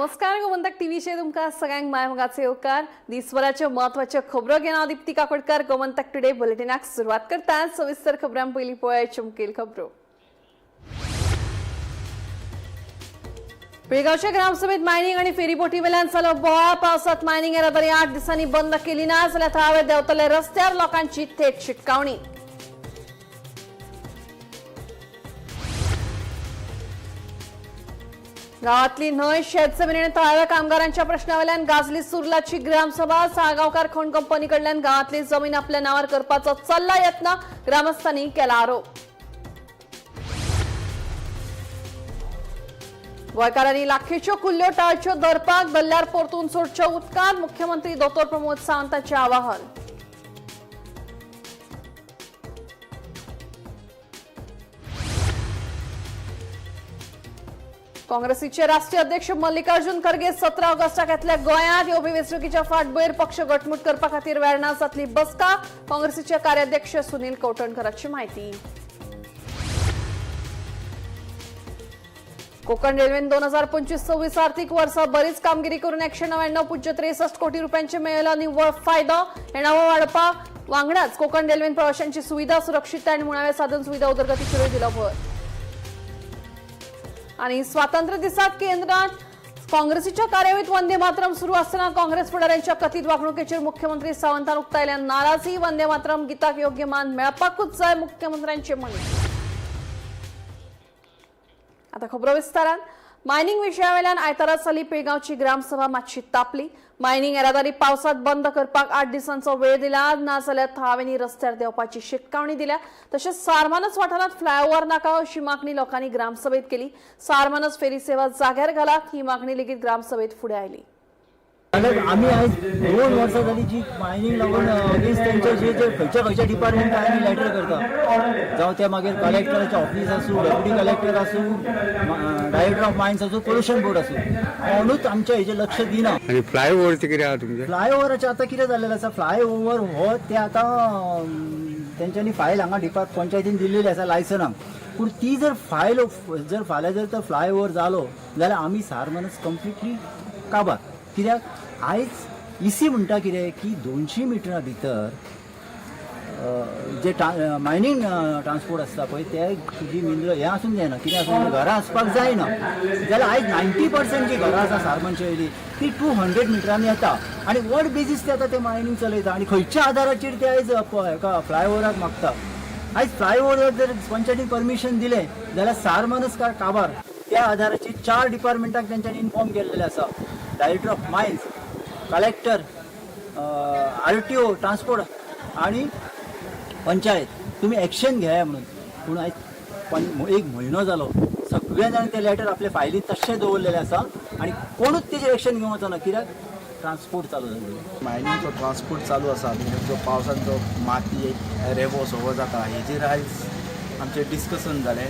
नमस्कार, गोमंतक टीव्हीचेर तुमकां सगळ्यांक मायमोगाचे येवकार. दिसभराच्यो म्हत्वाच्यो खबरो घेवन हांव दीप्ती काकोडकर गोमंतक टुडे बुलेटिनाक सुरवात करता. सविस्तर खबरां पयलीं पळोवया मुखेल खबरो. पिळगांवच्या ग्रामसभेत मायनिंग आणि फेरीबोटी वेल्यान जालो बोवाळ. पावसात मायनिंग येरादारी 8 दिसांनी बंद केली ना जाल्यार थळावे देंवतले रस्त्यार, लोकांची थेट शिटकावणी. गावातली न्हंय, शेत जमीन आणि थळाव्या कामगारांच्या प्रश्नावेल्यान गाजली सुर्लाची ग्रामसभा. साळगांवकार खण कंपनी कडल्यान गावातली जमीन आपल्या नावार करपाचो चल्ला यत्न, ग्रामस्थांनी केला आरोप. गोंयकारांनी लाखेच्यो कुल्ल्यो टाळच्यो, धरपाक दल्ल्यार परतून सोडच्यो उदकांत, मुख्यमंत्री दोतोर प्रमोद सावंताचें आवाहन. काँग्रेसीचे राष्ट्रीय अध्यक्ष मल्लिकार्जुन खरगे 17 ऑगस्टाक येतल्या गोंयांत. येवपी वेंचणुकीच्या फाटभुंयेर पक्ष घटमूट करपा खातीर वेर्णा जातली बसका, काँग्रेसीचे कार्याध्यक्ष सुनील कवठणकराची माहिती. कोकण रेल्वेन 2025-26 आर्थिक वर्सात बरीच कामगिरी करून 199.63 कोटी रुपयांचे मेळयलो निव्वळ फायदो. येणावळ वाडपा वांगडाच कोकण रेल्वेन प्रवाशांची सुविधा, सुरक्षितता आणि मुळाव्या साधन सुविधा उदरगतीचेरूय दिलो भर. आणि स्वातंत्र्य दिसात केंद्रात काँग्रेसीच्या कार्यावळीत वंदे मातरम सुरू असताना काँग्रेस फुडाऱ्यांच्या कथित वागणुकीचेर मुख्यमंत्री सावंतान उक्तायल्या नाराजी. वंदे मातरम गीताक योग्य मान मेळपाकूच जाय, मुख्यमंत्र्यांचे म्हणणे. आता खबरो विस्तारान. मायनिंग विशयावेल्यान आयतारा जाल्ली पिळगांवची ग्रामसभा मातशी तापली. मायनिंग येरादारी पावसात बंद करपाक 8 दिसांचो वेळ दिला, ना जाल्यार थळाव्यांनी रस्त्यार देंवपाची शिटकावणी दिल्या. तशेंच सारमानस वाठारांत फ्लायओव्हर नाका अशी मागणी लोकांनी ग्रामसभेत केली. सारमानस फेरी सेवा जाग्यार घालात ही मागणी लेगीत ग्रामसभेत फुडें आयली. जाल्यार आमी आयज 2 वर्सां जाली जी मायनींग लागून अगेन्स्ट तेंचे जे जे खंयच्या खंयच्या डिपार्टमेंटाक आमी लेटर करता, जावं ते मागीर कलेक्टराचे ऑफीस आसूं, डेप्युटी कलेक्टर आसूं, डायरेक्टर ऑफ मायन्स आसूं, पोल्युशन बोर्ड आसूं, कोणूच आमच्या हेजेर लक्ष दिना. आणि फ्लायओव्हरचे कितें आहा तुमचें? फ्लायओव्हराचें आतां कितें जाल्लें आसा, फ्लायओव्हर हो ते आतां तेंच्यांनी फायल हांगा डिपार्ट पंचायतीन दिल्लेली आसा लायसनाक. पूण ती जर फायल जर फाल्यां जर तो फ्लायओव्हर जालो जाल्यार आमी सारमानस कंप्लिटली काबार. कित्याक आयज इसी म्हणटा कितें की 200 मिटरा भितर जे मायनींग ट्रान्सपोर्ट आसता पळय, ते तुजी मिनरल हें आसूंक जायना, कितें आसूंक जायना, घरां आसपाक जायना. जाल्यार आयज 90% जी घरां आसा सारमनच्या वयली ती 200 मिटरांनी येता आनी what basis ते आतां ते मायनींग चलयता आनी खंयच्या आदाराचेर ते आयज हेका फ्लायओवराक मागता. आयज फ्लायओवराक जर पंचायतीन परमिशन दिलें जाल्यार सारमानस काबार. त्या आदाराचेर 4 डिपार्टमेंटाक तेंच्यांनी इन्फॉर्म केल्लेलें आसा, director of mines, collector, RTO, transport आणि पंचायत, तुमी एक्शन घेया म्हणून. पूण आयज एक म्हयनो जालो, सगळे जाण ते लेटर आपले फायलीन तशें दवरलेले आसा आनी कोणूच तेजेर एक्शन घेवंक वचना, कित्याक ट्रान्सपोर्ट चालू जाल्लो. मायनींगचो ट्रान्सपोर्ट चालू आसा आनी जो पावसान जो माती रेबो सगळो जाता हेजेर आयज आमचें डिस्कसन जालें.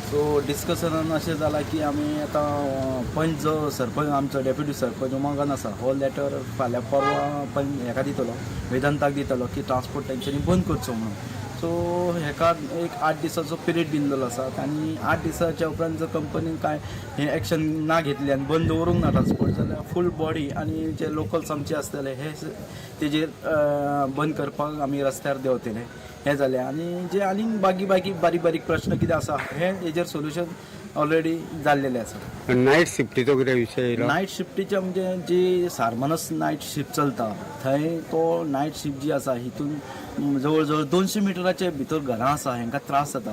सो डिस्कसनान अशें जालां की आमी आतां पंच जो सरपंच आमचो डेप्युटी सरपंच उमंगान आसा, हो लेटर फाल्यां परवां पंच हेका दितलो, वेदांताक दितलो की ट्रान्सपोर्ट तेंच्यांनी बंद करचो म्हणून. सो हेका एक 8 दिसाचो पिरियड दिल्लो आसा आनी 8 दिसाच्या उपरांत जर कंपनीन कांय हें एक्शन ना घेतलें आनी बंद दवरूंक ना ट्रान्सपोर्ट जाल्यार फूल बॉडी आनी जे लोकल्स आमचे आसतले हे तेजेर बंद करपाक आमी रस्त्यार देंवतले. हें जालें. आनी जे आनीक बाकी बाकी बारीक बारीक प्रश्न कितें आसा हे हेजेर सोल्युशन ऑलरेडी जाल्लेलें आसा. नायट शिफ्टीचो कितें विशय येयलो? नायट शिफ्टीचे म्हणजे जी सारमानस नायट शिफ्ट चलता थंय तो नायट शिफ्ट जी आसा हितून जवळ जवळ 200 मिटराचे भितर घरां आसा, हेंकां त्रास जाता,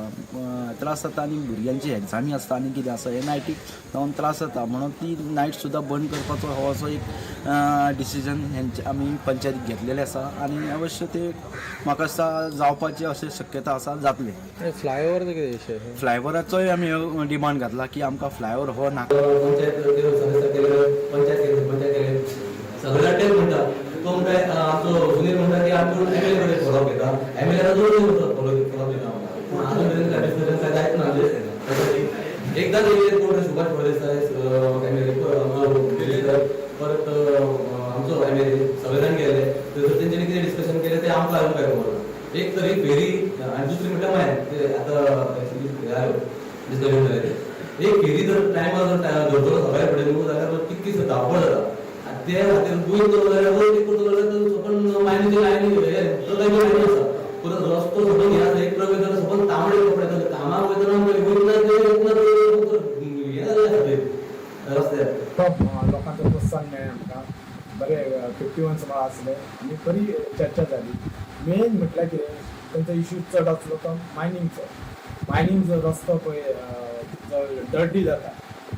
त्रास जाता आनी भुरग्यांची एग्जामी आसता आनी कितें आसा, हे नायटीक जावन त्रास जाता म्हणून ती नायट सुद्दां बंद करपाचो हो असो एक डिसिजन हेंचे आमी पंचायतीक घेतलेलें आसा आनी अवश्य ते म्हाका दिसता जावपाची अशें शक्यता आसा, जातलें. फ्लायओव्हरचो कितें विशय? फ्लायओवराचोय आमी डिमांड घातला की आमकां फ्लायओवर हो नाका. पंचायत सदस्य केले, पंचायत केले, पंचायत केले, सगळे तेच म्हणटा. तो म्हणटा, आमचो सुनील म्हणटा की आमचो एमएलए कडेन फॉलोअप घेता, एमएलए जोड फॉलोअप घेता आमकां, पूण आजून मेरेन काय डिस्कशन काय जायत ना. म्हणजे त्यासाठी एकदाच येयले कोण सुभाष फळदेसाय एमएलए, परत आमचो एमएलए, सगळे जाण गेले थंयसर. तेंच्यांनी कितें डिस्कशन केलें तें आमकां अजून काय खबर ना. एक तरी फेरी आनी दुसरी म्हटल्यार मागीर ते आतां डिस्कशन जालें ते. एक फेरी जर टायमार जर धरतलो सकाळी फुडें न्हू जाल्यार कितकी धांवपळ जाता. आनी ते खातीर वयतलो जाल्यार वयर एक करतलो जाल्यार सपन मायनीचे लायनी, ट्रकाची लायनी आसा. परत रस्तो सपन हे आसा, एक ट्रक वयतालो सपन तांबडे कपडे घातले. कामाक वयतना वयतना ते वयतना ते हें जाल्लें आसा ते रस्त्यार. टॉप लोकांचो प्रोत्साहन मेळ्ळें आमकां. बरें 51 सुमार आसले आनी बरी चर्चा जाली. मेन म्हटल्यार कितें, तेंचो इशू चड आसलो तो मायनिंगचो. मायनींग जो रस्तो पळय जो डर्टी जाता,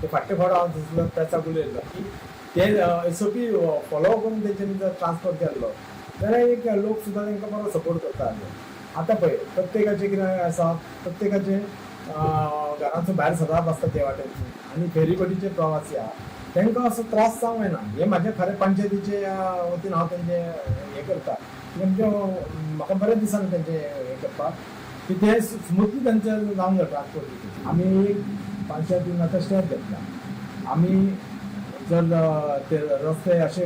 ते फाटले फावट हांव थंयसर प्रेसाक उलयल्लो की ते एसओपी फॉलो करून तेंच्यांनी जर ट्रान्सफर केल्लो जाल्यार एक लोक सुद्दां तांकां बरो सपोर्ट करता आसले. आतां पळय प्रत्येकाचें कितें आसा, प्रत्येकाचें घरांचो भायर सदांच आसता ते वाटेनसून आनी फेरीबोटीचे प्रवासी आहा, तांकां असो त्रास जावंक जायना. हें म्हाजें खरें पंचायतीचे वतीन हांव तेंचें हें करता. तेंचे म्हाका बरें दिसना तेंचें हें करपाक की ते स्मुथली तेंचें जावंक जाय ट्रान्सपोर्ट. आमी एक पंचायतीन आतां स्टेप घेतला. आमी जर ते रस्ते अशे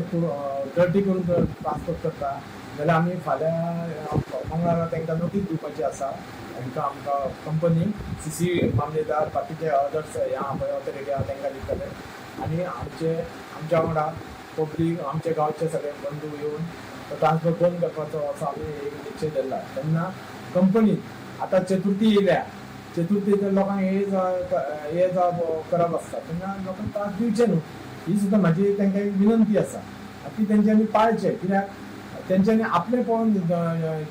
डर्टी करून जर ट्रान्सपोर्ट करता जाल्यार आमी फाल्यां मंगळारा तांकां नोटीस दिवपाची आसा. तांकां आमकां कंपनी सीसी मामलेदार, बाकीचे अदर्स हे आहा पळय ऑथॉरिटी आहा, तांकां दितले आनी आमचे आमच्या वांगडा पब्लीक, आमचे गांवचे सगळे बंधू येवन तो ट्रान्सपोर्ट बंद करपाचो असो आमी एक निश्चय धरला. तेन्ना कंपनी आतां चतुर्थी येयल्या, चतुर्थी तर लोकांक हे जा करप आसता, तेन्ना लोकांक त्रास दिवचे न्हू ही सुद्दां म्हाजी तांकां एक विनंती आसा. आनी ती तेंच्यांनी पाळचें, कित्याक तेंच्यांनी आपलें पळोवन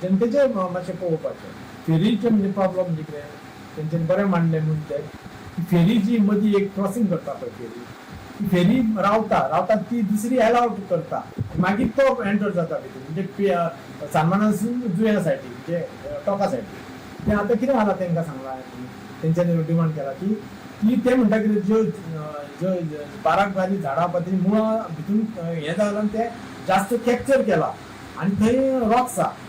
जनतेचें मातशें पळोवपाचें. फेरीचें म्हणजे प्रॉब्लम म्हणजे कितें, तेंच्यांनी बरें मांडलें म्हूण तें की फेरी जी मदीं एक क्रॉसींग करता पळय फेरी, ती फेरी रावता रावता ती दुसरी एलावड करता, मागीर तो एंटर जाता भितर, म्हणजे सालमानासून जुंया सायडीक, म्हणजे टोका सायडीक. तें आतां कितें जाला, तांकां सांगलां, तेंच्यांनी डिमांड केला की ती ते म्हणटा कितें, ज्यो ज्यो बाराक बारीक झाडां आहा ती मुळां भितून हें जालां आनी तें जास्त कॅप्चर केला आनी थंय रॉक्स आहा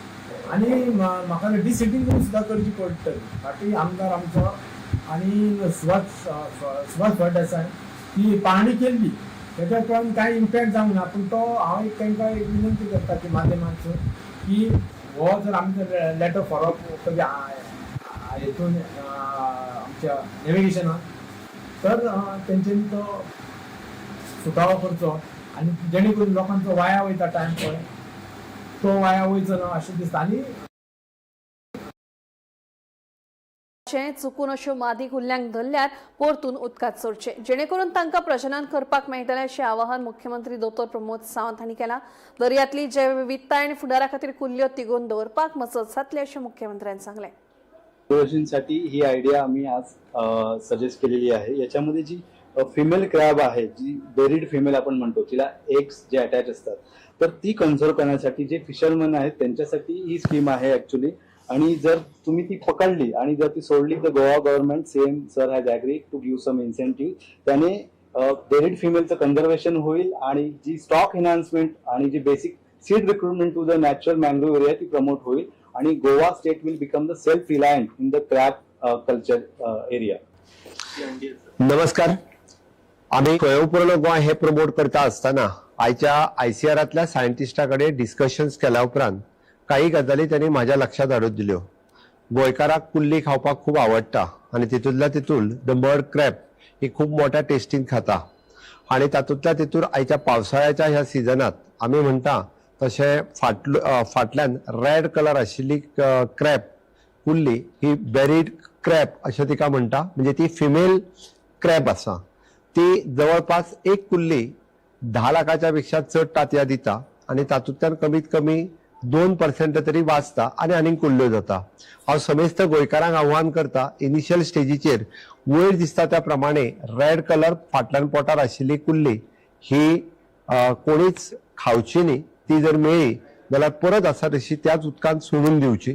आनी म्हाका डिसिटींग सुद्दां करची पडटली. फाटीं आमदार आमचो आनी सुभाष सुभाष फळदेसाय ती पाहणी केल्ली, तेच्या उपरांत कांय इम्पॅक्ट जावंक ना. पूण तो हांव एक तांकां एक विनंती करता की माध्यमांतसून की हो जर आमचो लेटर फॉलोअप कधी हेतून आमच्या नेविगेशनान तर तेंच्यांनी तो सुटावो करचो आनी जेणे करून लोकांचो वाया वयता टायम पळय तो वाया वयचो ना अशें दिसता आनी चुकून अश्यो मादी कुल्ल्यांक धरल्यार परतून उदकांत सोडचे, जेणेकरून तांकां प्रजनन करपाक मेळटलें अशें आवाहन मुख्यमंत्री दोतोर प्रमोद सावंत हांणी केलां. दर्यांतली जैवविविधताय आनी फुडारा खातीर कुल्ल्यो तिगोवन दवरपाक मजत जातली अशें मुख्यमंत्र्यान सांगलें. साठी ही आयडिया आम्ही आज सजेस्ट केलेली आहे. याच्यामध्ये जी फिमेल क्रॅब आहे, जी बेरीड फिमेल आपण म्हणतो, तिला एग्स जे अटॅच असतात, तर ती कन्झर्व करण्यासाठी जे फिशरमन आहेत त्यांच्यासाठी ही स्कीम आहे ऍक्च्युली. आणि जर तुम्ही ती पकडली आणि जर ती सोडली तर Goa government, CM sir has agreed to give some incentive. त्याने बेरीड फिमेलचं कन्झर्वेशन होईल आणि जी स्टॉक एनहान्समेंट आणि जी basic seed recruitment to the natural mangrove area ती प्रमोट होईल आणि Goa state will become the self reliant in the crab culture area. नमस्कार. आमी स्वयंपूर्ण गोंय हे प्रमोट करता आसतना आयच्या आयसीआरांतल्या सायंटिस्टा कडेन डिस्कशन्स केल्या उपरांत काही गजाली त्यांनी म्हाज्या लक्षात हाडून दिल्यो. गोंयकाराक कुल्ली खावपाक खूब आवडटा आनी तितूंतल्या तितून the mud crab ही खूब मोठ्या टेस्टीन खाता आनी तातूंतल्या तितूर आयच्या पावसाळ्याच्या ह्या सिजनात आमी म्हणटा तशें फाटल्यान रेड कलर आशिल्ली क्रॅब कुल्ली ही बेरीड क्रॅब अशें तिका म्हणटा, म्हणजे ती फिमेल क्रॅब आसा. ती जवळपास एक कुल्ली 10 लाखाच्या पेक्षा चड तांतयां दिता आनी तातूंतल्यान कमीत कमी 2% तरी वाचता आनी आनीक कुल्ल्यो जाता. हांव समेस्त गोंयकारांक आव्हान करता, इनिशियल स्टेजीचेर वयर दिसता त्या प्रमाणे रेड कलर फाटल्यान पोटार आशिल्ली कुल्ली ही कोणीच खावची न्ही. ती जर मेळ्ळी जाल्यार परत आसा तशी त्याच उदकांत सोडून दिवची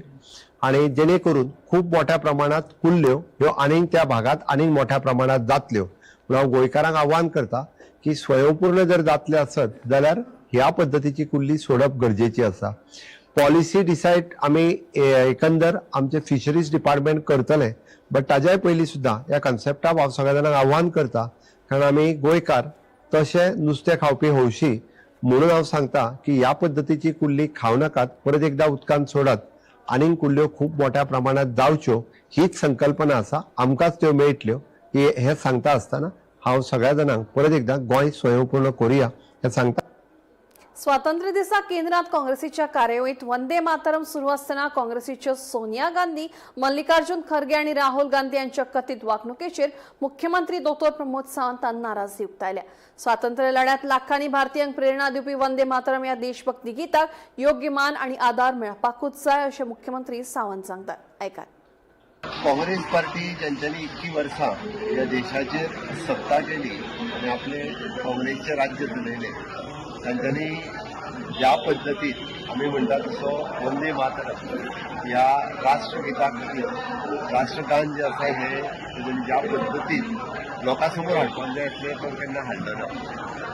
आणि जेणे करून खूप मोठ्या प्रमाणात कुल्ल्यो ह्यो आनीक त्या भागात आनीक मोठ्या प्रमाणात जातल्यो. म्हणून हांव गोंयकारांक आव्हान करता की स्वयंपूर्ण जर जातले आसत जाल्यार ह्या पद्दतीची कुल्ली सोडप गरजेची आसा. पॉलिसी डिसायड आमी एकंदर आमचे फिशरीज डिपार्टमेंट करतले, बट ताज्याय पयलीं सुद्दां ह्या कन्सेप्टाक हांव सगळ्या जाणांक आव्हान करता, कारण आमी गोंयकार तशे नुस्तें खावपी हौशी, म्हणून हांव सांगता की ह्या पद्दतीची कुल्ली खावं नाकात, परत एकदा उदकांत सोडात. आनीक कुल्ल्यो खूब मोठ्या प्रमाणात जावच्यो हीच संकल्पना आसा. आमकांच त्यो मेळटल्यो. की हें सांगता आसतना हांव सगळ्या जाणांक परत एकदां गोंय स्वयंपूर्ण करुया हें सांगता. स्वातंत्र्य दिसा केंद्रात काँग्रेसीच्या कार्यावळीत वंदे मातरम सुरू असताना काँग्रेसीच्यो सोनिया गांधी, मल्लिकार्जुन खरगे आणि राहुल गांधी यांच्या कथित वागणुकीचेर मुख्यमंत्री दोतोर प्रमोद सावंतान नाराजी उक्तायल्या. स्वातंत्र्य लढ्यात लाखांनी भारतीयांक प्रेरणा दिवपी वंदे मातरम या देशभक्ती गीताक योग्य मान आणि आदार मेळपाकूच जाय अशें मुख्यमंत्री सावंत सांगतात. आयकात. काँग्रेस पार्टी ज्यांच्यांनी इतकी वर्सां ह्या देशाचेर सत्ता केली आनी आपले काँग्रेसचें राज्य चलयलें, तांच्यांनी ज्या पद्दतीन आमी म्हणटा तसो वंदे मातरम ह्या राष्ट्रगिता खातीर राष्ट्रगान जें आसा हें तेंच्यांनी ज्या पद्दतीन लोकां समोर हाडपाक जाय आसलें तो केन्ना हाडलो ना.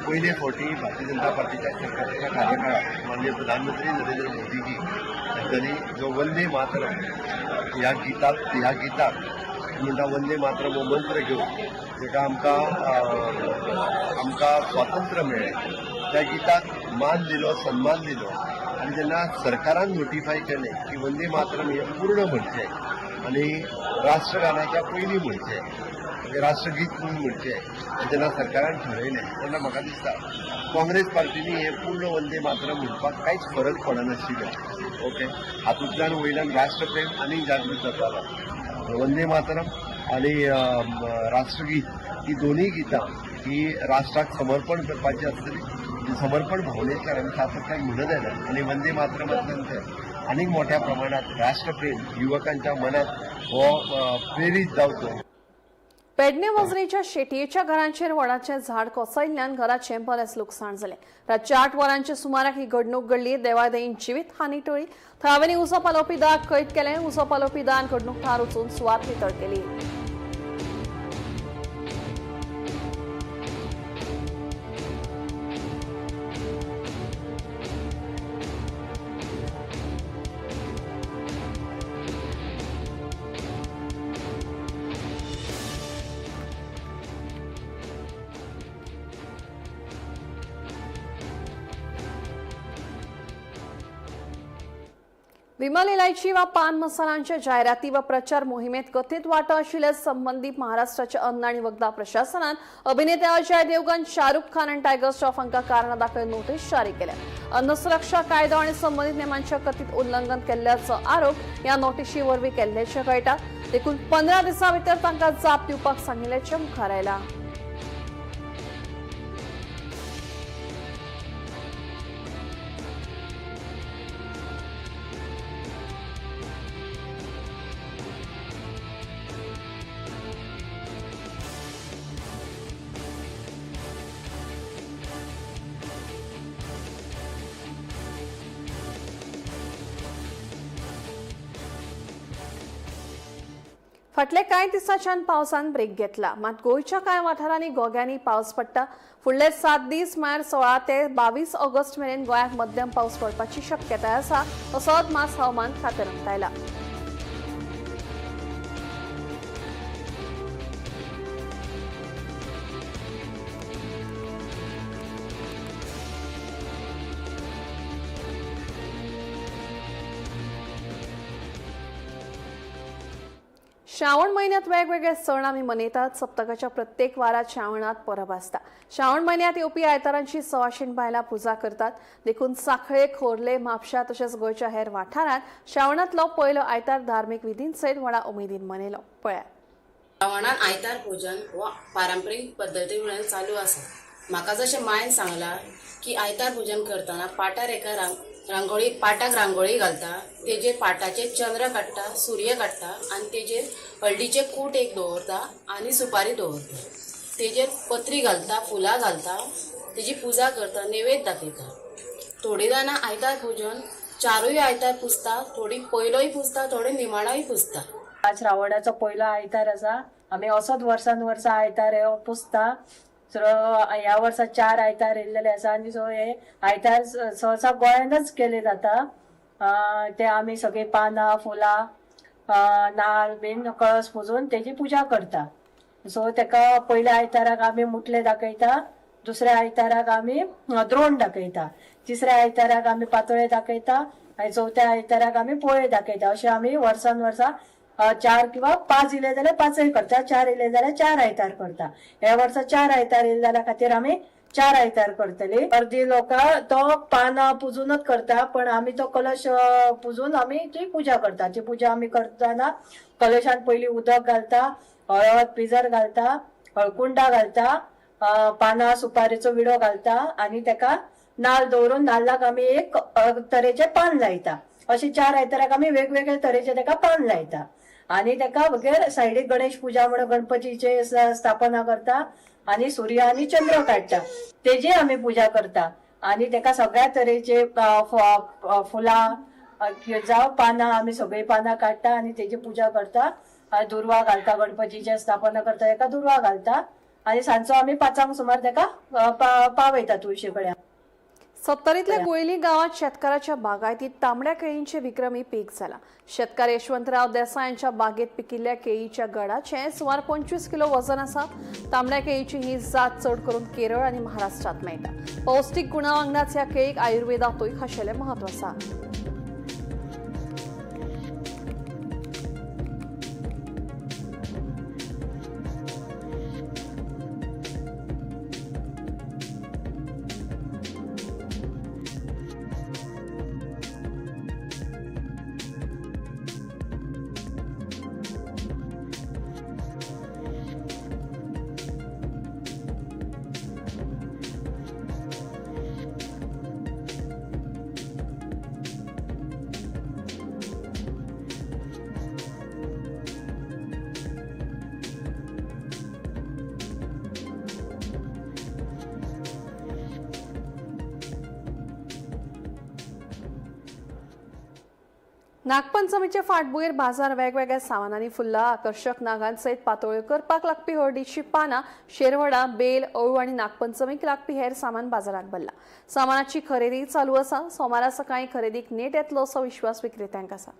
पयले फावटी भारतीय जनता पार्टीच्या सरकाराच्या कार्यकाळात माननीय प्रधानमंत्री नरेंद्र मोदीजी हांच्यांनी जो वंदे मातरम ह्या गीताक म्हणटा वंदे मातरम हो मंत्र घेवन जेका आमकां आमकां स्वातंत्र्य मेळ्ळें त्या गीताक मान दिलो, सन्मान दिलो. आनी जेन्ना सरकारान नोटिफाय केलें की वंदे मातरम हें पूर्ण म्हणचें आनी राष्ट्रगानाच्या पयलीं म्हणचें, राष्ट्रगीत म्हणून म्हणचें, जेन्ना सरकारान ठरयलें तेन्ना म्हाका दिसता काँग्रेस पार्टीनी हें पूर्ण वंदे मातरम म्हणपाक कांयच फरक पडनाशिल्लो. ओके, हातूंतल्यान वयल्यान राष्ट्रप्रेम आनीक जागृत जातालो. वंदे मातरम आनी राष्ट्रगीत ही दोनूय गितां ही राष्ट्राक समर्पण करपाची आसतली. समर्पण भावनेंतल्यान आनी तातूंतल्यान म्हणत जायना आनी वंदे मातरमांतल्यान तें आनीक मोठ्या प्रमाणात राष्ट्रप्रेम युवकांच्या मनात हो प्रेरीत जावचो. पेडणे वजरीच्या शेटयेच्या घरांचेर वडाचें झाड कोसळिल्ल्यान घराचें बरेंच लुकसाण जालें. रातच्या 8 वरांच्या सुमाराक ही घडणूक घडली. देवादयीन जिवीत हानी टळी. थळाव्यांनी उजो पालोवपी दळाक कळीत केलें. उजो पालोवपी दळान घडणूक थळार वचून सुवात नितळ केली. विमल इलायची वा पान मसालांच्या जायराती वा प्रचार मोहिमेत कथित वांटो आशिल्ल्या संबंदीत महाराष्ट्राच्या अन्न आनी वखदां प्रशासनान अभिनेते अजय देवगण, शाहरुख खान आनी टायगर श्रॉफ हांकां कारणां दाखय नोटीस जारी केल्या. अन्न सुरक्षा कायदो आनी संबंदीत नेमांच्या कथित उल्लंघन केल्ल्याचो आरोप ह्या नोटिशी वरवीं केल्ल्याचें कळटा. देखून 15 दिसां भितर तांकां जाप दिवपाक सांगिल्ल्याचें मुखार आयलां. फाटले कांय दिसांच्यान पावसान ब्रेक घेतला, मात गोंयच्या कांय वाठारांनी गोग्यांनी पावस पडटा. फुडले 7 दीस म्हळ्यार 16 ते 22 ऑगस्ट मेरेन गोंयांत मध्यम पावस पडपाची शक्यताय आसा असो अदमास हवामान खात्यान उक्तायला. श्रावण महिन्यात वेगवेगळे सण आमी मनयतात. सप्तकाच्या प्रत्येक वारात श्रावणात परब आसता. श्रावण महिन्यात येवपी आयतारांची सवाशीण बायलां पुजा करतात. देखून सांखळे, खोर्ले, म्हापशा तशेंच गोंयच्या हेर वाठारांत श्रावणांतलो पयलो आयतार धार्मीक विधीं सयत व्हडा उमेदीन मनयलो. पळयात. श्रावणान आयतार पुजन हो पारंपरीक पद्दती म्हणून चालू आसा. म्हाका जशें मायन सांगलां की आयतार पुजन करतना पाटार एका रांगोळी पाटाक रांगोळी घालता, तेजेर पाटाचेर चंद्र काडटा, सूर्य काडटा आनी तेजेर हळदीचे कूट एक दवरता आनी सुपारी दवरता, तेजेर पत्री घालता, फुलां घालता, तेजी पुजा करता, नैवेद्य दाखयता. थोडीं जाणां आयतार पुजन चारूय आयतार पुजता, थोडीं पयलोय पुजता, थोडीं निमाणोय पुजता. आज श्रावणाचो पयलो आयतार आसा. आमी असोच वर्सान वर्सा आयतार हो पुजता. सो ह्या वर्सा 4 आयतार येयल्लेले आसा आनी सो हे आयतार सहसा गोंयांतच केले जाता. ते आमी सगळीं पानां, फुलां, नाल्ल बीन कळस पुजून तेजी पुजा करता. सो तेका पयल्या आयताराक आमी मुटले दाखयता, दुसऱ्या आयताराक आमी द्रोण दाखयता, तिसऱ्या आयताराक आमी पातोळे दाखयता आनी चवथ्या आयताराक आमी पोळे दाखयता. अशें आमी वर्सान वर्सा चार किंवा पांच इले जाल्यार पांचय करता, 4 इले जाल्यार 4 आयतार करता. ह्या वर्सा 4 आयतार येयले जाल्या खातीर आमी 4 आयतार करतली. अर्दी लोकां तो पानां पुजूनच करता, पण आमी तो कलश पुजून आमी ती पुजा करता. ती पुजा आमी करतना कलशान पयली उदक घालता, हळद पिजर घालता, हळकुंडा घालता, पानां सुपारेचो विडो घालता आनी तेका नाल्ल दवरून नाल्लाक आमी एक तरेचे पान लायता. अशे 4 आयताराक आमी वेगवेगळे तरेचे तेका पान लायता आनी तेका बगैर सायडीक गणेश पुजा म्हणून गणपतीचे स्थापना करता आनी सूर्य आनी चंद्र काडटा, तेजी आमी पुजा करता आनी तेका सगळ्या तरेचे फुलां जावं पानां आमी सगळीं पानां काडटा आनी तेजी पुजा करता. दुर्वा घालता, गणपतीचे स्थापना करता तेका दुर्वा घालता आनी सांजचो आमी 5 सुमार तेका पावयता तुळशी कडेन. सत्तरीतल्या गोयली गावात शेतकऱ्याच्या बागायतीत तांबड्या केळींचे विक्रमी पीक झाला. शेतकार यशवंतराव देसाय यांच्या बागेत पिकिल्ल्या केळीच्या गडाचे सुमार 25 किलो वजन आसा. तांबड्या केळीची ही जात चड करून केरळ आणि महाराष्ट्रात मेळटा. पौष्टिक गुणा वांगडाच ह्या केळीक आयुर्वेदातूय खाशेलें म्हत्व आसा. नागपंचमीचे फाटभुंयेर बाजार वेगवेगळ्या सामानांनी फुल्ला. आकर्शक नागांसयत पातोळ्यो करपाक लागपी हळदीची पानां, शेरवडां, बेल, अळू आनी नागपंचमीक लागपी हेर सामान बाजारात भरला. सामानाची खरेदी चालू आसा. सोमारा सकाळी खरेदीक नेट येतलो असो विश्वास विक्रेत्यांक आसा.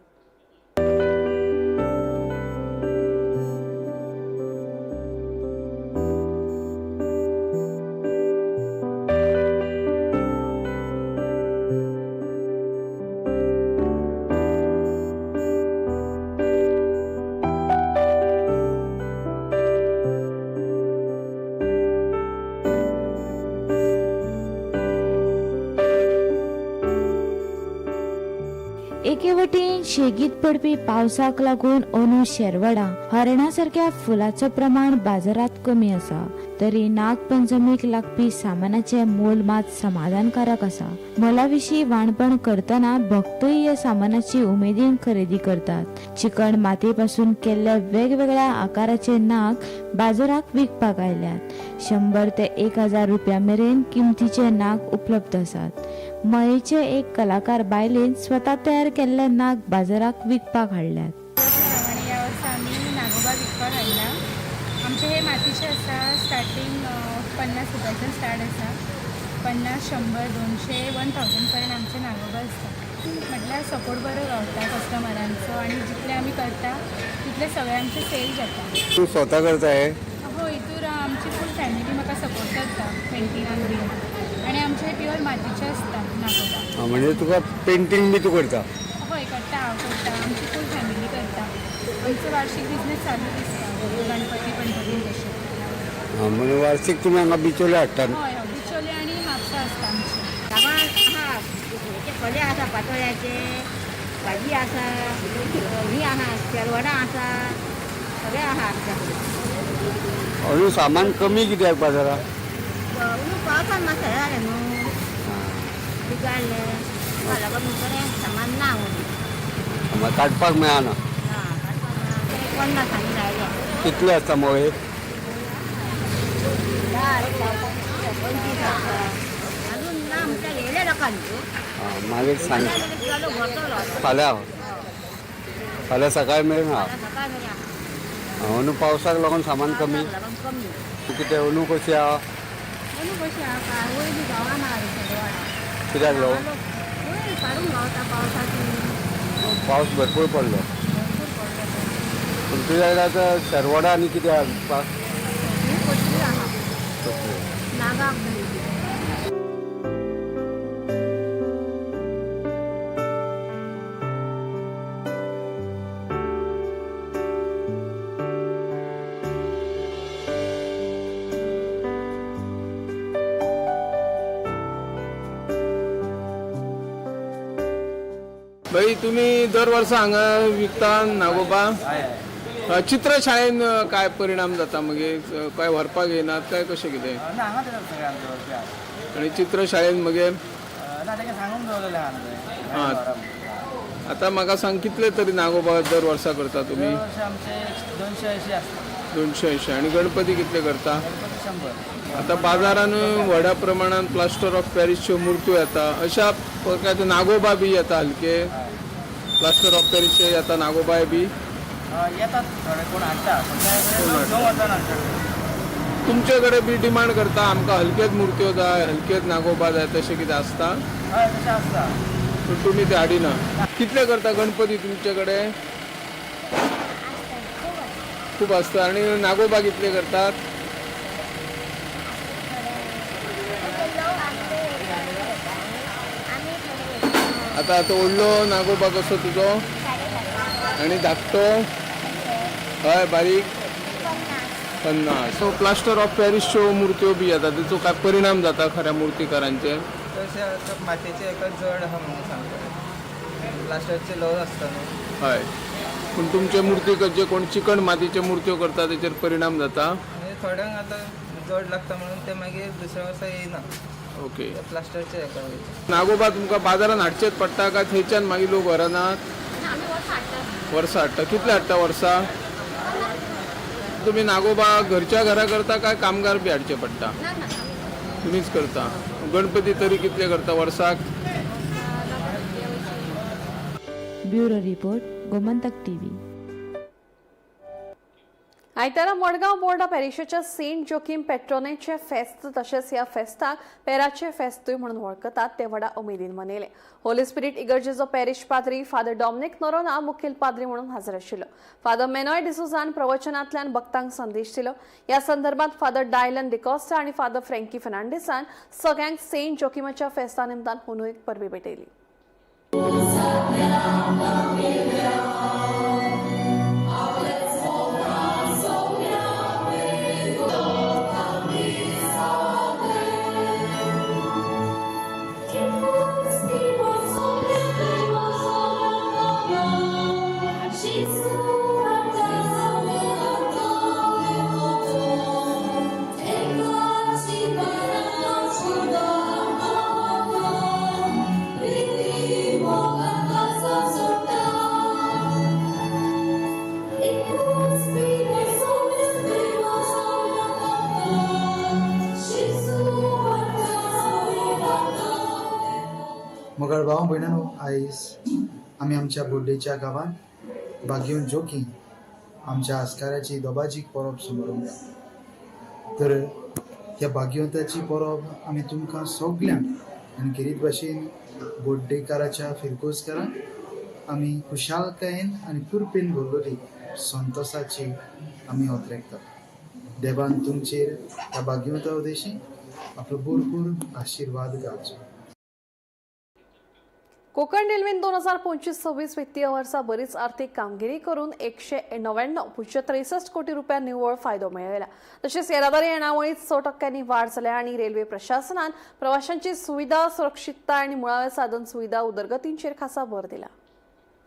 एके वटेन शेगीत पडपी पावसाक लागून अंदू शेरवडां हरणा सारक्या फुलाचो प्रमाण बाजारांत कमी आसा, तरी नागपंचमीक लागपी सामानाचें मोल मात समाधानकारक आसा. मोला विशीं वाणपण करतना भक्तूय ह्या सामानाची उमेदीन खरेदी करतात. चिकण मातये पासून केल्ल्या वेगवेगळ्या आकाराचे नाग बाजाराक विकपाक आयल्यात. 100 ते 1000 रुपया मेरेन किमतीचे नाग उपलब्ध आसात. मयेचे एक कलाकार बायलेन स्वता तयार केल्ले नाग बाजाराक विकपाक हाडल्यात. आनी ह्या वर्सा आमी नागोबा विकपाक हाडला. आमचे हे मातीचे आसा. स्टार्टींग 50 रुपयाच्यान स्टार्ट आसा. 50, 100, 200, 1000 पर्यंत आमचे नागोबा आसता. म्हटल्यार सपोर्ट बरो गावता कस्टमरांचो आनी जितले आमी करता तितले सगळे आमचे सेल जाता. तूं स्वता करता हे? हय, हितूर आमची फूल फॅमिली म्हाका सपोर्ट करता पेंटिंगान बीन. आनी आमचे प्युअर मातीचे आसता नागोबा. म्हणजे तुका पेंटींग बी तूं करता? हय करता, हांव करता, आमची फूल फॅमिली करता. आमचो वार्षिक बिजनेस चालूच आसता गणपती पणपती तशें. म्हणजे वार्षिक तुमी हांगा बिचोले हाडटात? हय हय, बिचोले आनी म्हापसा आसता आमचे. सामान आहा, खोले आसा, पातोळ्याचे भाजी आसा, ही आहा, शेरवडां आसा, सगळें आहा आमच्या कडेन. अंदू सामान कमी कित्याक बाजारात? अंदू पावसान मातशें हें जालें न्हू, बिगाडलें, ताका लागून बरें सामान ना अंदू. काडपाक मेळना? 50 आनी लायले. कितले आसता मोळे? 10 25 आसा. अजून ना म्हटल्यार येयले लोकांनी. मागीर सांग. फाल्यां फाल्यां सकाळी मेरेन आहा. सकाळ मेरेन आहा. अंदू पावसाक लागून सामान कमी. कितें अंदू कशी आहा? अंदू कशी आहा काय वयली गावना कित्याक लागून? वयर काडून गावता पावसाची. पावस भरपूर पडलो. पूण तुज्या कडेन आतां शेरवडां आनी कितें आहा विकपाक? कसली आहा नागाक. भाई, तुम्ही दर वर्सा हांगा विकता नागोबा? चित्रशाळेन काय परिणाम जाता मागीर? काय व्हरपाक येनात काय कशें कितें? ना, हांगाच येतात सगळे आमचे व्हरपी. आनी चित्रशाळेन मागीर? ना, तांकां सांगून दवरलेलें आहा न्हू. आं, आतां म्हाका सांग, कितले तरी नागोबा दर वर्सा करता तुमी? दर वर्सा आमचे 280 आसता. 280. आनी गणपती कितले करता? गणपती 100. आतां बाजारान व्हडा प्रमाणान प्लास्टर ऑफ पॅरिसच्यो मुर्त्यो येता, अशा प्रकारचे नागोबा बी येता, हलके प्लास्टर ऑफ पॅरिसचे येता नागोबाय बी? येतात, थोडे कोण हाडटा, पूण ते घेवन वचना आमचे. तुमचे कडेन बी डिमांड करता, आमकां हलकेच मुर्त्यो जाय, हलकेच नागोबा जाय, तशें कितें आसता? हय, तशें आसता. पूण तुमी ते हाडिना. कितले करता गणपती तुमचे कडेन? खूब आसता. आनी नागोबा कितले करतात? आतां आतां व्हडलो नागोबा कसो तुजो आनी धाकटो? हय, बारीक 50. सो प्लास्टर ऑफ पॅरिसच्यो मुर्त्यो बी येता, तेचो काय परिणाम जाता खऱ्या मुर्तीकारांचेर? तशें आतां मातयेचे एका जड आहा म्हणून सांगता, प्लास्टरचे ल्हव आसता न्हू. हय, पूण तुमचे मुर्ती जे कोण चिकण मातयेच्यो मुर्त्यो करता तेचेर परिणाम जाता? म्हणजे थोड्यांक आतां जड लागता म्हणून ते मागीर दुसऱ्या वर्सा येयना. ओके. ते प्लास्टरचे हेका वयता. नागोबा तुमकां बाजारान हाडचेच पडटा काय थंयच्यान मागीर लोक व्हरनात? वर्सा हाडटा. कितले हाडटा वर्सा तुम्ही नागोबा? घरच्या घरा करता काय कामगार बी हाडचे पडटा? तुमीच करता. गणपती तरी कितले करता वर्साक? Bureau report, Gomantak TV. आयतारा मडगांव बोर्डा पॅरिशाच्या सेंट जोकीम पेट्रोनेचे फेस्त तशेंच ह्या फेस्ताक पेराचे फेस्तूय म्हणून वळखतात ते व्हडा उमेदीन मनयले. होली स्पिरीट इगर्जेचो पॅरिश पाद्री फादर डॉमनिक नोरोना मुखेल पाद्री म्हणून हजर आशिल्लो. फादर मेनॉय डिसोझान प्रवचनांतल्यान भक्तांक संदेश दिलो. ह्या संदर्भात फादर डायलन डिकॉस्टा आनी फादर फ्रँकी फर्नांडीसान सगळ्यांक सेंट जोकीमाच्या फेस्ता निमतान हुनूक परबी भेटयली. मगर भाव भयणांनो, आयज आमी आमच्या बोड्डेच्या गांवांत बागेवन जोकी आमच्या आस्काराची दोबाजीक परब समरोवंक. तर ह्या भाग्यवंताची परब आमी तुमकां सगल्यांक आनी खेरीत भाशेन बोड्डेकाराच्या फिरकोजकारांक आमी खुशालकायेन आनी कुरपेन भरलेली संतोसाची आमी ओतरेकतात. देवान तुमचेर ह्या भाग्यवंता उद्देशी आपलो भरपूर आशिर्वाद घालचो. कोकण रेल्वेन 2025-26 वित्तीय वर्सा बरीच आर्थिक कामगिरी करून 199.63 कोटी रुपया निव्वळ फायदो मेळयला. तशेंच येरादारी येणावळीत 6% वाढ जाल्या आनी रेल्वे प्रशासनान प्रवाशांची सुविधा, सुरक्षितता आनी मुळाव्या साधन सुविधा उदरगतींचेर खासा भर दिला.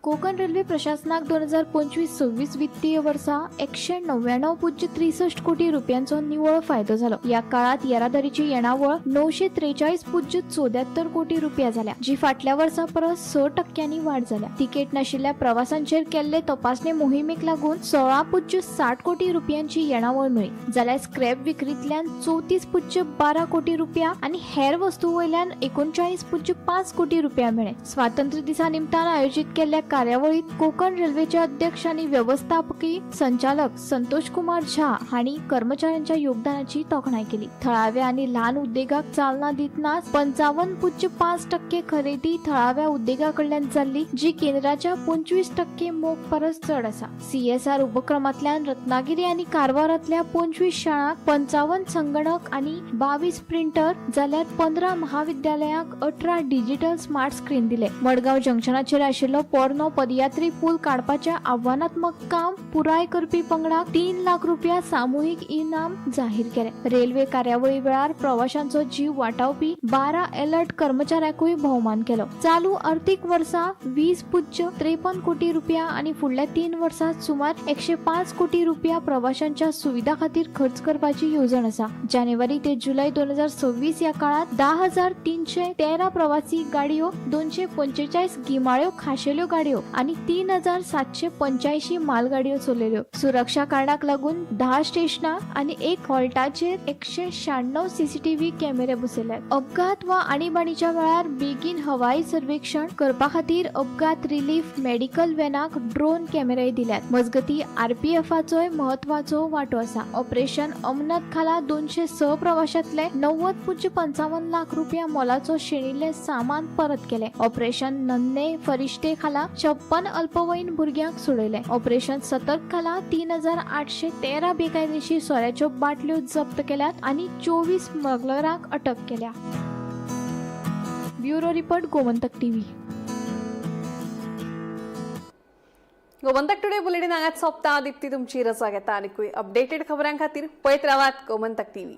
कोकण रेल्वे प्रशासनाक 2025-26 वित्तीय वर्सा 199.63 कोटी रुपयांचो निव्वळ फायदो जालो. ह्या काळात येरादारीची येणावळ 943.74 कोटी रुपया जाल्या, जी फाटल्या वर्सा परस 6% वाड जाल्या. तिकेट नाशिल्ल्या प्रवासांचेर केल्ले तपासणी मोहिमेक लागून 16.60 कोटी रुपयांची येणावळ मेळ्ळी, जाल्यार स्क्रॅप विक्रीतल्यान 34.12 कोटी रुपया आनी हेर वस्तू वयल्यान 39.5 कोटी रुपया मेळ्ळे. स्वातंत्र्य दिसा निमतान आयोजीत केल्ल्या कार्यावळीत कोकण रेल्वेचे अध्यक्ष आणि व्यवस्थापकी संचालक संतोष कुमार झा हांणी कर्मचाऱ्यांच्या योगदानाची तोखणाय केली. थळाव्या आणि ल्हान उद्देगाक चालना दितना 55.5% खरेदी थळाव्या उद्देगा कडल्यान जाल्ली, जी केंद्राच्या 25% मोख परस चड आसा. सीएसआर उपक्रमांतल्यान रत्नागिरी आनी कारवारांतल्या 25 शाळांक 55 संगणक आनी 22 प्रिंटर, जाल्यार 15 महाविद्यालयांक 18 डिजिटल स्मार्ट स्क्रीन दिले. मडगांव जंक्शनाचेर आशिल्लो पोरनो पोरणो पदयात्री पूल काडपाचें आव्हानात्मक काम पुराय करपी पंगडाक 3 लाख रुपया सामुहीक इनाम जाहीर केलें. रेल्वे कार्यावळी वेळार प्रवाशांचो जीव वाटावपी 12 अलर्ट कर्मचाऱ्यांकूय भोवमान केलो. चालू अर्थीक वर्सा 20.53 कोटी रुपया आनी फुडल्या 3 वर्सात सुमार 105 कोटी रुपया प्रवाशांच्या सुविधा खातीर खर्च करपाची येवजण आसा. जानेवारी ते जुलय 2026 ह्या काळात 10,313 प्रवासी गाडयो, 245 गिमाळ्यो खाशेल्यो गाडयो आनी 3,785 मालगाडयो चलयल्यो. सुरक्षा कारणाक लागून 10 स्टेशनां आनी 1 हॉल्टाचेर 196 सीसीटीव्ही कॅमेरे बसयल्यात. अपघात वा आणीबाणीच्या वेळार बेगीन हवाई सर्वेक्षण करपा खातीर अपघात रिलीफ मेडिकल व्हॅनाक ड्रोन कॅमेरे दिल्यात. मजगती आरपीएफाचोय म्हत्वाचो वांटो आसा. ऑपरेशन अमनत खाला 206 प्रवाशांतले 90.55 लाख रुपया मोलाचो शेणिल्लें सामान परत केलें. ऑपरेशन नन्हे फरिश्ते खाला 56 अल्पवयीन भुरग्यांक सोडयले. ऑपरेशन सतर्क खाला 3,813 बेकायदेशीर सोऱ्याच्यो बाटल्यो जप्त केल्यात आनी 24 स्मगलरांक अटक केल्या. Bureau report, Gomantak TV. Gomantak today bulletin हांगाच सोंपता. दीप्ती तुमची रजा घेता आनीकूय अपडेटेड खबरां खातीर पळयत रावात गोमंतक टीव्ही.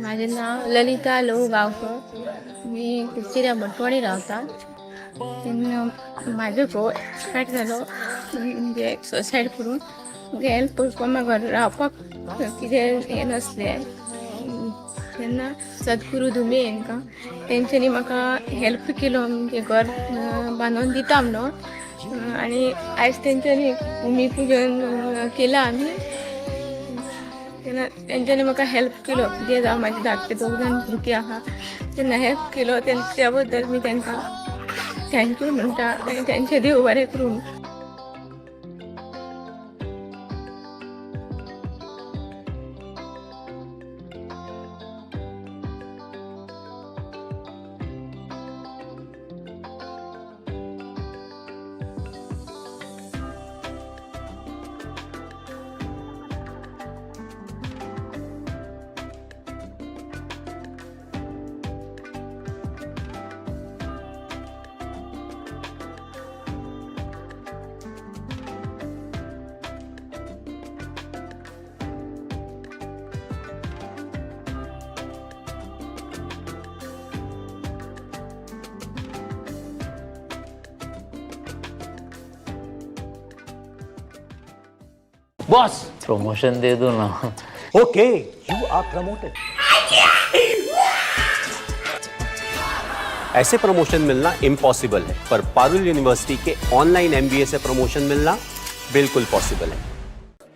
माझे नाव ललिता लो गांवकर. मी कुडचिऱ्या भटवाडी रावता. तेन्ना म्हाजो घोव एक्सपायर जालो, म्हणजे सुसायड करून. हेल्प करपाक म्हाका घरा रावपाक कितें हें नासलें. तेन्ना सद्गुरू धुमे हांकां तेंच्यांनी म्हाका हेल्प केलो, म्हणजे घर बांदून दिता म्हणून. आनी आयज तेंच्यांनी भुमी पुजन केलां आमी. तेन्ना तेंच्यांनी म्हाका हेल्प केलो. कितें जावं, म्हाजे धाकटे दोग जाण भुरगीं आहा, तेन्ना हेल्प केलो. त्या बद्दल मी तांकां thank you म्हणटा आनी तेंचें देव बरें करूं. बॉस, प्रमोशन दे दो ना. Okay, you are promoted. ऐसे प्रमोशन मिलना इम्पॉसिबल है, पर पारुल यूनिवर्सिटी के ऑनलाइन एमबीए से प्रमोशन मिलना बिल्कुल पॉसिबल है.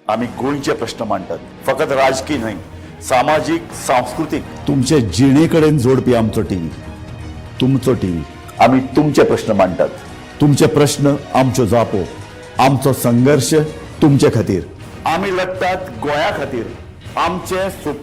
आमी गोंयचे प्रश्न मांडटात, फकत राजकीय न्हय, सामाजीक, सांस्कृतीक. तुमचे जिणे कडेन जोडपी आमचो टीव्ही, तुमचो टीव्ही. आमी तुमचे प्रश्न मांडटात. तुमचे प्रश्न आमच्यो जापो, आमचो संघर्श तुमचे खातीर. आमी लढटात गोंया खातीर, आमचें स्वप्न.